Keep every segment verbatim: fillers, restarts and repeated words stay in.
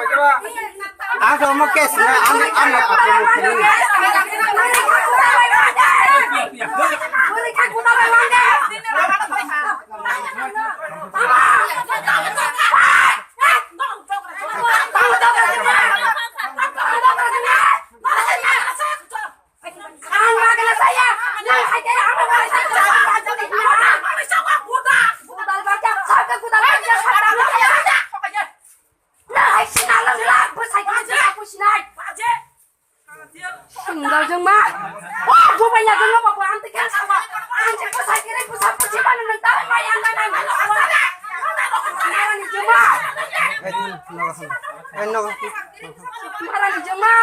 Ang to omo case na, ang, ang, ang, Sundal jeng ma. Oh, bubai ya jeng ma, babu, ang tekan sama. Ang jeng ko sakit, ko sakit, sih, mana nentang, mayan, mayan, mayan, mayan. Marani jeng ma. Eh, no. Eh, no. Marani jeng ma.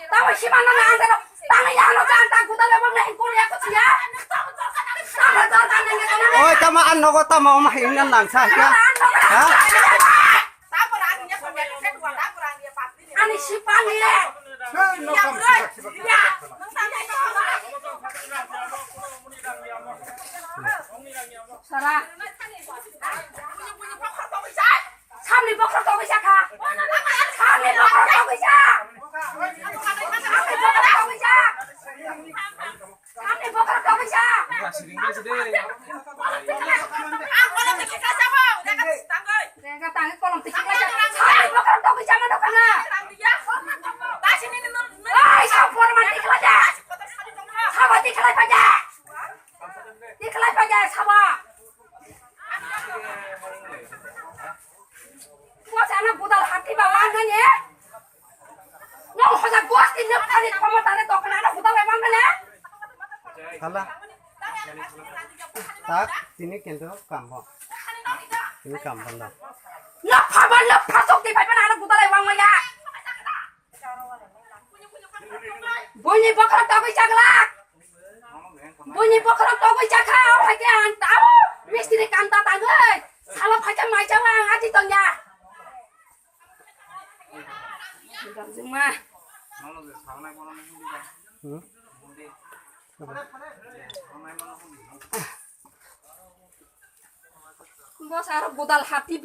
Tamo simano na ang tano. Tamo ya no kan tang kuda le bang na hingkul ya kusiya. Tamo tor kan nang ya kana. Oi, tamo an nogo tamo ma hingna nang sa kya? Ha? Ani sipani. Sara. Samni bokhorok togwi sa kha. Samni bokhorok togwi sa. Samni bokhorok togwi sa. Samni bokhorok togwi sa. Ang kolom tikhi kha sabo. Jaga tangwi kolom tikhi kha. Samni bokhorok togwi sa mano kana. Ai, sa por man tikhi kha. Sabo tikhi kha. Tikhi kha sabo. Bos ano budal hati ba wangani. Nong hoja bos tin ne pani khomo tare tokna ano budal wangani. Hala. Tak, tini kento kambo. Tini kambo na. Na phaba na phasok di phaiba na ano budal wangmaya. Buini bokhorok togwi chaglak. Buini bokhorok togwi chakha, o hai khe ang tao mistri kanta tangwi. Salo phaikha mai chawa ang ati tongya. Gajima. Hmm? Bos aro budal hati